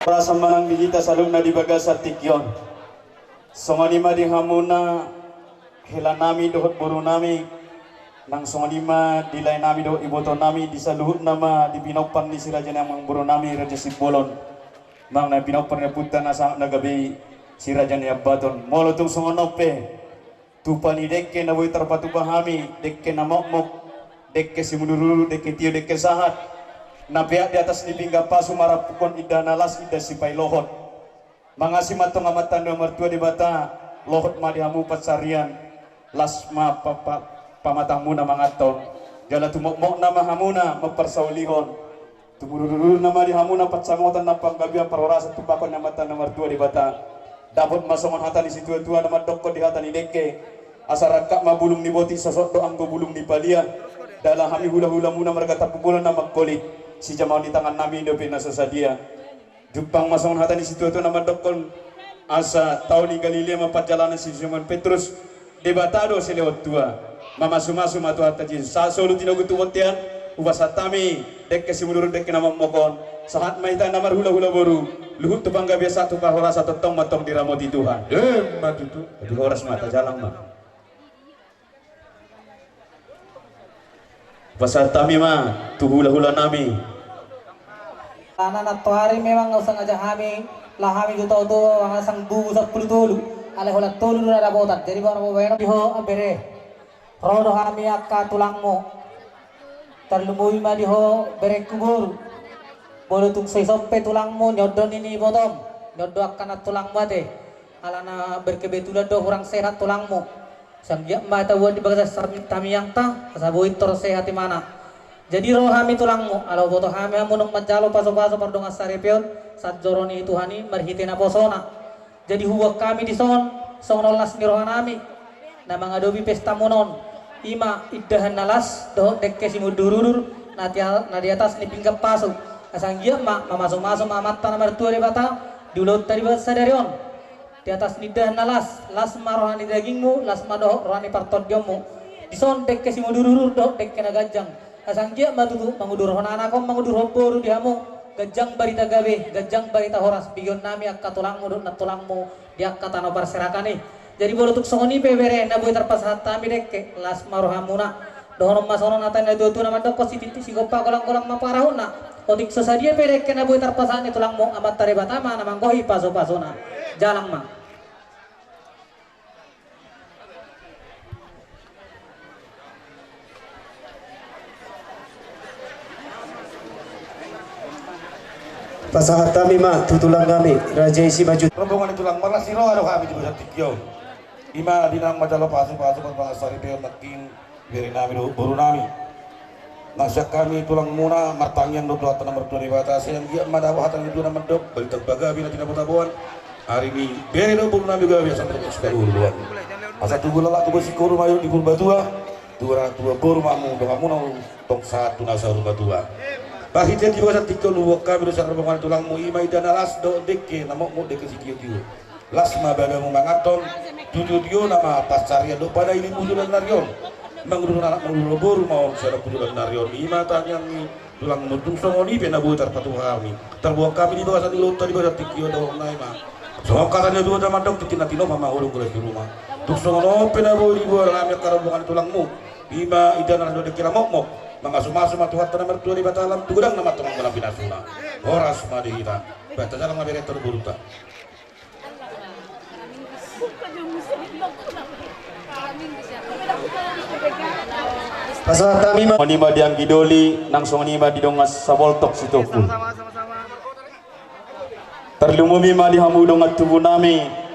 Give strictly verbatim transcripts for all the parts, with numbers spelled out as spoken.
Horas ma nang di hita saluhutna di bagasan tingki on. Songon i ma di hamuna hela nami dohot boru nami, nang songon i ma di lae nami dohot iboto nami, di saluhutna ma di pinompar ni si raja ni amangboru nami Raja Simbolon, manang na pinompar ni ompunta na sangap na gabe i si Raja Naiambaton. Molo tung songon on pe, tupa ni dengke na boi tarpatupa hami, dengke na mokmok, dengke simudurudur, dengke tio, dengke sahat, na peak di atas ni pinggan pasu, marapungkon indahan na las, indahan sipailohot. Mangasi ma antong Amanta na martua Debata, lohot ma di hamu pansarian, las ma pa-, pa-, pamatangmuna manganhon, jala tumokmokna ma hamuna mamparsaulihon. Tumudurudurna ma di hamuna pansamotan nang panggabean parhorasan tumpahon ni Amanta na martua Debata. Dapot ma songon hata ni situatua na mandokkon di hata ni dengke: Asa rangkap ma bulung ni botik, sosot do anggo bulung ni palia. Jala hami hulahulamuna marga Tampubolon na mangkolit, sijamaon ni tangannami dope na so sadia. Jumpang ma songon hata ni situatua na mandokkon: Asa tao ni Galilea ma panjalanan ni si Simon Petrus, Debata do silehon tua. Mamasumasu ma Tuhanta Jesus. Sahat solu tinogu tu bontean, hupasahat hami dengke simudurudur, dengke na mokmok on. Sahat ma hita na marhulahula boru, luhut tu panggabean, sahat tu parhorasan, tongtong ma antong diramoti Tuhan. Emma tutu. Jadi horas ma, tajalang ma. Pasahat hami ma tu hulahula nami. Karena nantoari memang nunga sengaja hami, laho hami tu tao tu Hangasang Bubu sampulu tolu, alai holan tolu do na dapotan. Jadi baru mau bayar di ho, bere. Ro do hami angka tulangmu. Tarlumobi ma di ho berengku boru. Molo tung so ison pe tulangmu, ni on do nini ibotom, ni on do angka nantulangmu ate. Alana berkebetulan do hurang sehat tulangmu. Sai anggiat ma taboan di bagasan tangiangta, asa boi tor sehat imana. Jadi ro hami tulangmu, ala huboto hami hamu nunga manjalo pasupasu pardongansaripeon, sanjoro ni Tuhan i marhite naposona. Jadi huboan hami dison, songon las ni rohanami na mangadopi pestamuna on. I ma indahan na las, dohot dengke simudurudur, na tia-, na di atas ni pinggan pasu. Asa anggiat ma, mamasumasu ma Amanta na martua Debata, di ulaonta di bagasan sadari on. Di atas ni indahan na las, las ma roha ni dagingmu, las ma dohot roha ni partondionmu. Dison dengke simudurudur dohot dengke na ganjang. Asa anggiat ma tutu mangudurhon anak on, mangudurhon boru di hamu, ganjang barita gabe, ganjang barita horas, begeonnami angka tulangmu dohot nantulangmu di angka tano parserahan i. Jadi molo tung songon i pe bere na boi tarpasahat hami dengke, las ma rohamuna. Dohonon ma songon hata ni natuatua na mandokkon: Sititi sigompa, golanggolang ma pangarahutna. Otik so sadia pe dengke na boi tarpasahat ni tulangmu, Amanta Debata ma na manggohi pasupasuna. Jalang ma. Pasahat hami ma tu tulang nami, Raja i Simanjuntak. Rombongan ni tulang, marlas ni roha do hami di bagasan tingki on. I ma di na manjalo pasupasu pardongansaripeon nangkin, bere nami dohot boru nami. Nang sian hami tulangmuna martangiang do tu Amanta na martua Debata, sai anggiat ma dapot hata ni natuatua na mandok: Balintang ma gabe na tinabo-taboan, ari ni bere dohot boru nami gabe asa martonga sipaluhuluan. Asa tubu laklak, tubu singkoru ma i di Purbatua, tubu anak tubu boru ma hamu, donganmuna tong sahat tu na saur matua. Marhite di bagasan tingki on huboan hami do sian rombongan ni tulangmu, i ma indahan na las dohot dengke na mokmok, dengke sitiotio. Las ma babamu manganhon, tu tiotiona ma pansarian dohot panaili mujur ni ari on. Mangudurhon anak mangudurhon boru ma on sian mujur ni ari on. I ma tangiang ni tulangmu, tung songon i pe na boi tarpatupa hami, tarboan hami di bagasan ulaonta di bagasan tingki on, dohononnami ma songon hata ni natuatua na mandok: Tintin na tinopa mangolu, golas di ruma. Tung songon on pe na boi diboan hami angka rombongan ni tulangmu, i ma indahan na las dohot dengke na mokmok. Mamasumasu ma Tuhanta na martua Debata, lam tu godangna ma antong anggo na pinasuna. Horas ma di hita. Baen, tajalang ma bere, tor boruta. Pasahat hami ma. Songon i ma di anggi doli, nang songon i ma di dongan saboltok sitompul. Tarlumobi ma di hamu dongan tubu nami.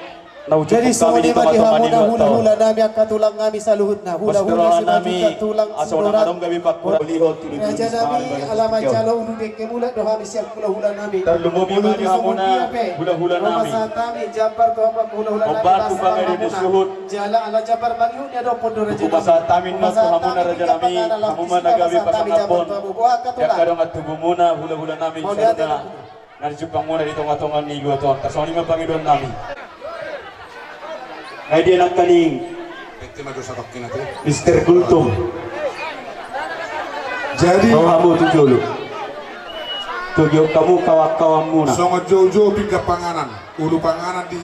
Jadi songon i ma di hamu na hulahula nami, angka tulang nami saluhutna, hulahula Simanjuntak, tulang Sinurat. Raja nami, ala manjalo ulu dengke mulak do hami sian hulahula nami. Tarlumobi ma di hamuna hulahula nami. Pasahat hami jambar tu hamu hulahula nami, pasahat hamuna. Jala ala jambar mangihut ni adopan do raja nami. Pasahat hami ma tu hamuna raja nami, hamu ma na gabe pasangaphon di angka dongan tubumuna, hulahula nami saluhutna. Na di jumpangmuna di tongatonga ni luat on, tarsongon i ma pangidoan nami. Nai dia nangkaning Mister Gultom. Jadi, rohamu tu jolo. Togihon hamu kawan-kawanmuna. Songon joujou pinggan panganan, ulu panganan di.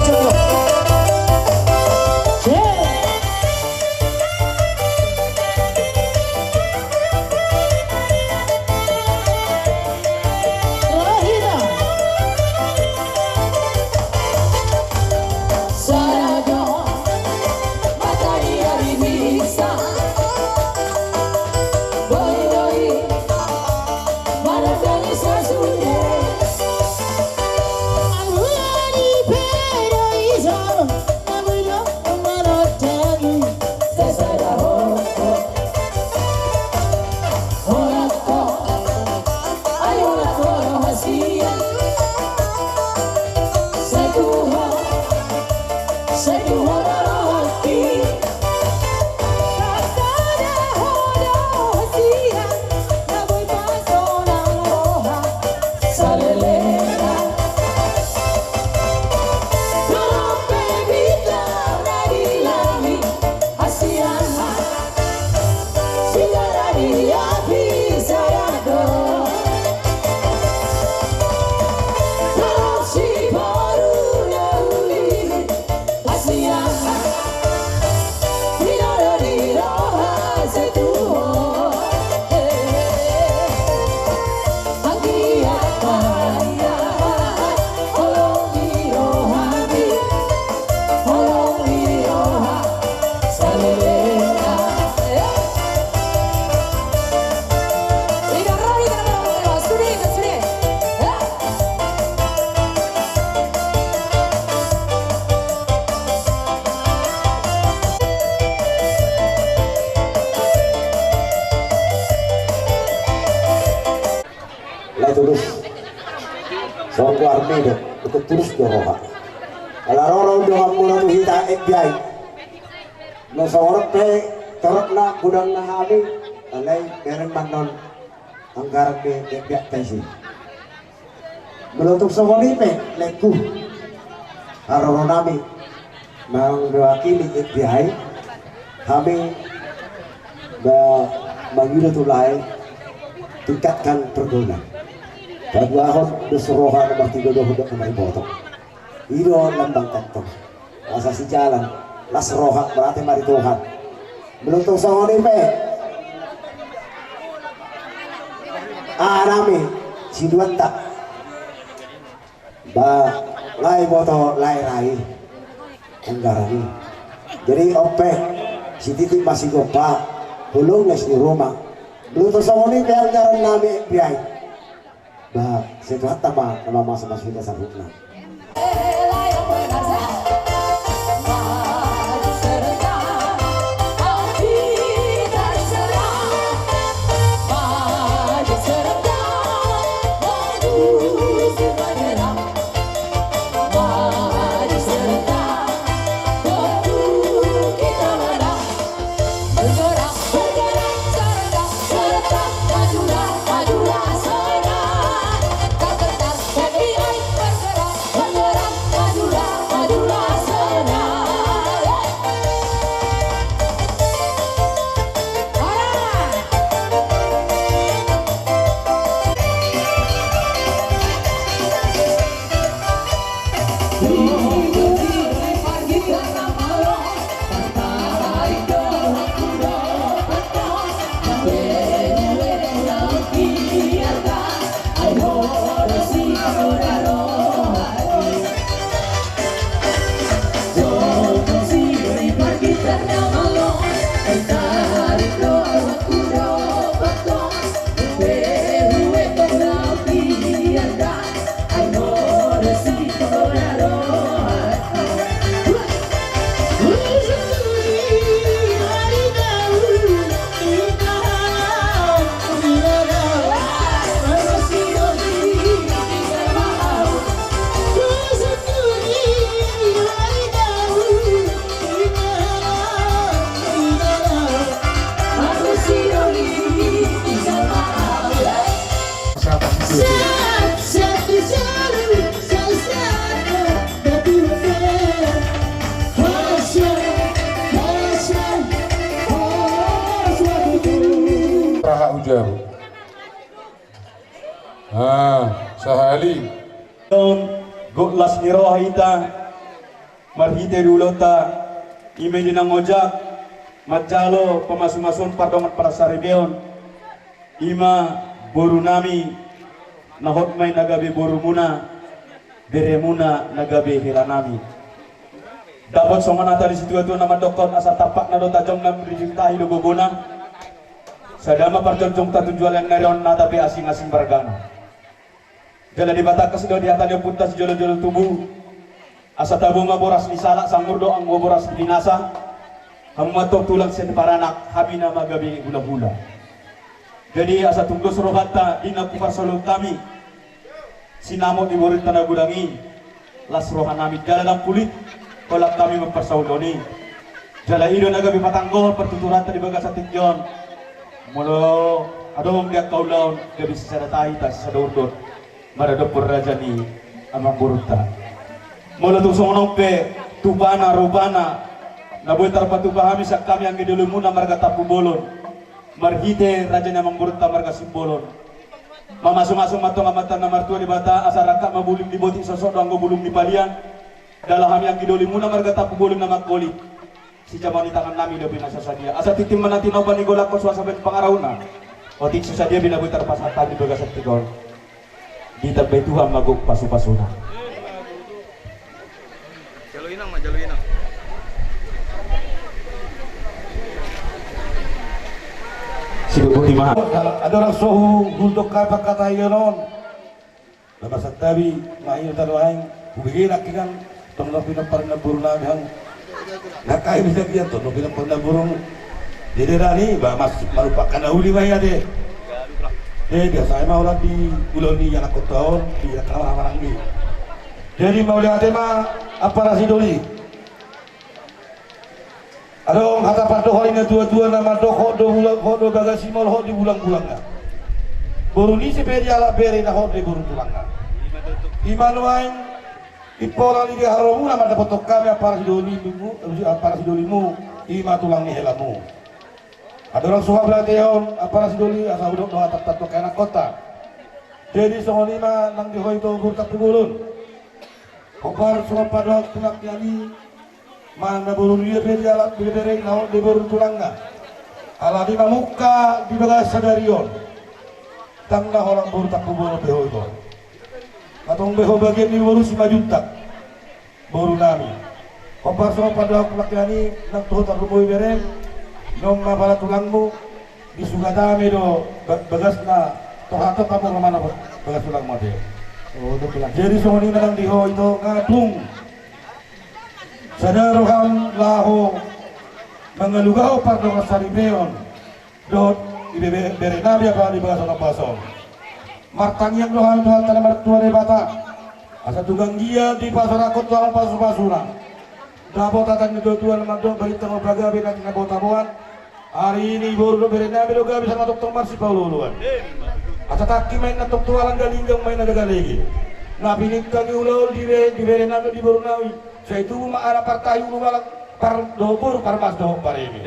Lae tulus. Songon goarmi do, ikut tulus do roha. Ala ro do donganmuna tu hita F B I. Na songon on pe torop na godang na hami, alai bereng ma annon anggaran ni F B I-ta i. Molo tung songon i pe, laengku, haroronami, mewakili F B I, hami ma-, mangido tu lae, tingkatkan pergaulan. Paduahon dos roha, na martigo dohot na mariboto. I do lambang tongtong. Asa sijalan, las roha, berarti mari Tuhan. Molo tung songon i pe. Aha nami, siduanta. Ba, lae boto, lae rai. Anggaran i. Jadi, on pe, sititi ma sigompa, holong na si Roma. Molo tung songon i pe anggaran nami F B I. Ba, sai Tuhanta ma na mamasumasu hita saluhutna. Raha ujabu. Ah, sahali. Gok las ni roha hita, marhite di ulaonta, ima di na ojak manjalo pamasumasuon pardongan parsaripeon, ima boru nami, na hot ma i na gabe borumuna, beremuna na gabe hela nami. Dapot songon hata ni situatua na mandokkon, asa tampakna do tajomna, meriring tahi do gogona. Sada ma parjongjongta tu joloan ni ari on, nata pe asingasing margana. Jala Debata angka sidok di hata ni ompunta sijolojolo tubu. Asa tabo ma boras ni salak, sanggur do anggo boras ni nasa. Hamu ma antong tulang sian paranak, hami nama gabe hulahula. Jadi asa tung dos rohanta di na huparsaulhon hami sinamot ni borunta na godang i, las roha nami jala ndang pulit holan hami mamparsaulhon i. Jala i do na gabe patanggohon partuturanta di bagasan tingki on. Molo adong di angka ulaon, gabe sisada tahi hita, sisada urdot maradophon raja ni amangborunta. Molo tung songon on pe tupana rupana na boi tarpatupa hami sian hami anggi dolimuna marga Tampubolon, marhite raja ni amangborunta marga Simbolon. Mamasumasu ma antong Amanta na martua Debata, asa rangkap ma bulung ni botik, sosok do anggo bulung ni palian. Jala hami anggi dolimuna marga Tampubolon na mangkolit, sijaman ni tangan nami dope na so sadia. Asa tintin ma na tinopa ni golangkon, so asa baen pangarahutna. Otik so sadia be na boi tarpasahat hami di bagasan tingki on. Ditambai Tuhan ma gok pasupasuna. Jalo inang ma, jalo inang. Sidok boti ma. Adong so huhundok hami pangkataion on. Lama santabi ma i tano aeng. Hubege nangkiningan tong na pinompar ni namboru nami hang. Nangkin bisa dia tong na pinompar ni namboru. Jadi rani ba mas malupakan na uli ma i ate. Jadi biasa ma ulaon di ulaon ni anak kota on, di anak anak anak ni. Jadi mauliate ma ampara sidoli. Adong hata pandohan ni natuatua na mandok, hot do bulang, hot do bagas i molo hot di bulangbulangna. Boru ni si pe dialap bere na hot do boru tulangna. Ima nuaeng impola ni diharoromuna mandapothon hami ampara sidolimu, ampara sidolimu, ima tulang ni helamu. Adong so hupaboa hata on ampara sidoli, asa hudok do hata tantu kenak kota. Jadi songon i ma nang di ho ito boru Tampubolon. Hombar songon pandohan tulang ni hami, manang na boru dia pe dialap bere na hot do boru tulangna. Alani mamungka di bagasan sadari on, ndang na holan boru Tampubolon be ho ito. Antong be ho bagian ni boru Simanjuntak, boru nami. Hombar songon pandohan tulang ni hami, nang tu ho tarlumobi bere, nunga ma pala tulangmu, disugat hami do ba-, bagasna, torhat hamu ma bagas tulangmu ate. Jadi songon i ma nang di ho ito, nga tung sada roham laho mangalugahon pardongan saripeon dohot di bere, bere nami apala di bagasan ombas on. Martangiang do hami tu Amanta na martua Debata, asa tung anggiat dipasahat hamu pasupasuna. Dapot hata ni natuatua na mandok, balintang ma pagabe na tinabotaboan. Ari ni boru dohot bere nami do gabe, asa ma tongtong marsipaolooloan. Asa tangki ma inna tong tu alang, galinggang ma inna gagalege. Na pinintang ni ulaon di be-, di bere nami, di boru nami, sai tubu ma anak partahi ulubalang, par-, dohot boru parmas dohot pareme.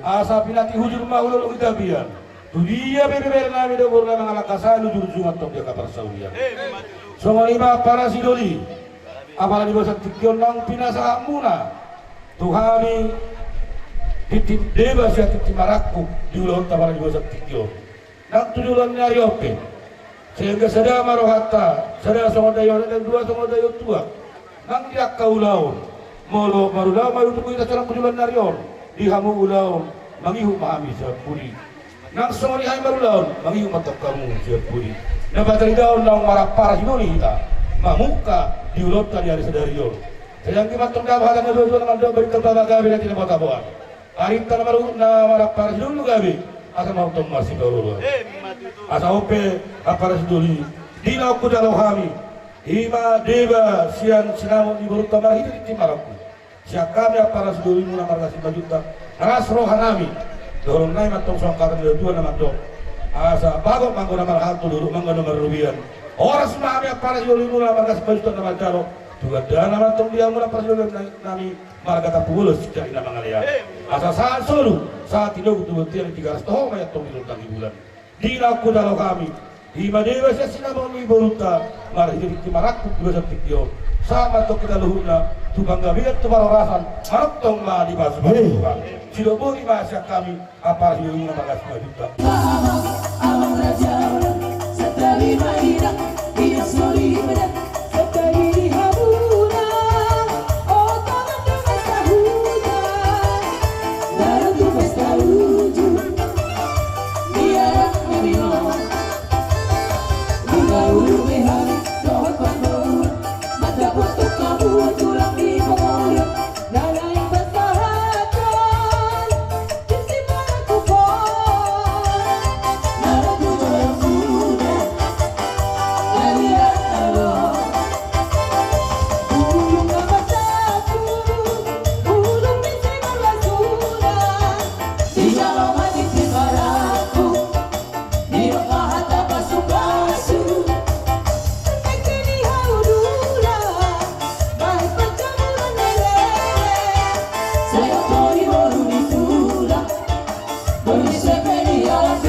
Asa pinanti hujur ma ulaon di tapian. Tu dia pe bere nami dohot boru nami mangalangka, sai hujur juma tong di angka parsaulian. Songon i ma ampara sidoli. Apala di bagasan tingki on nang pinasahatmuna tu hami tintin deba sian tintin marangkup di ulaonta apala di bagasan tingki on. Nang tu joloan ni ari on pe, sehingga sada ma rohanta, sada songon daion anak, dua songon daion tuak. Nang di angka ulaon, molo marulaon ma tutu hita sonang tu joloan ni ari on, di hamu ulaon mangihut ma hami sian pudi. Nang songon i hami marulaon, mangihut ma antong hamu sian pudi. Na pataridaon naung marampara sidoli hita mamungka di ulaonta di ari sadari on. Sai anggiat ma antong dapot hata ni natuatua na mandok, balintang ma pagabe na tinabotaboan. Arinta na maru-, na marampara sidoli gabe, asa ma tongtong marsipaolooloan. Asa on pe ampara sidoli, di na hujalo hami, ima deba sian sinamot ni borunta marhite tintin marangkup. Sian hami ampara sidolimuna marga Simanjuntak, na las roha nami. Dohonon nami ma antong songon hata ni natuatua na mandok, asa bagot ma anggo na marhalto, dolok ma anggo na marrobean. Horas ma hami ampara sidolimuna marga Simanjuntak na manjalo. Tu gandana ma antong di hamuna ampara sidolimuna nami marga Tampubolon, sijak i na mangalean. Asa sahat solu, sahat tinogu tu bontean, di Tigaras do ho ma i antong di Gondang ni Bulan. Di na hujalo hami, Ima deba sian sinamot ni borunta, marhite tingki marangkup di bagasan tingki on. Sahat ma antong hita saluhutna tu panggabean tu parhorasan, manongtong ma di pasupasu Tuhan. Sidok boti ma sian hami, amang raja, amang raja, santabi ma inang, inang soripada, santabi di hamuna, oto mandunga sahuta, lalu tu pesta uju, biar kami mau. Mangulungi hami dohot parboruon, mandapothon hamu tulang ni parboruon, na naeng pasahathon, isi manangkup on, na ro tu joloan muna, na liat na ro. Ulung na marsapu, ulung ni simarlasuna, dijalo ma tingki marangkup. Didok ma hata pasupasu, tingki ni hau dula, bahen panjamuran na lele. Sai tolu boru ni tulang, boru ni sepe ni anak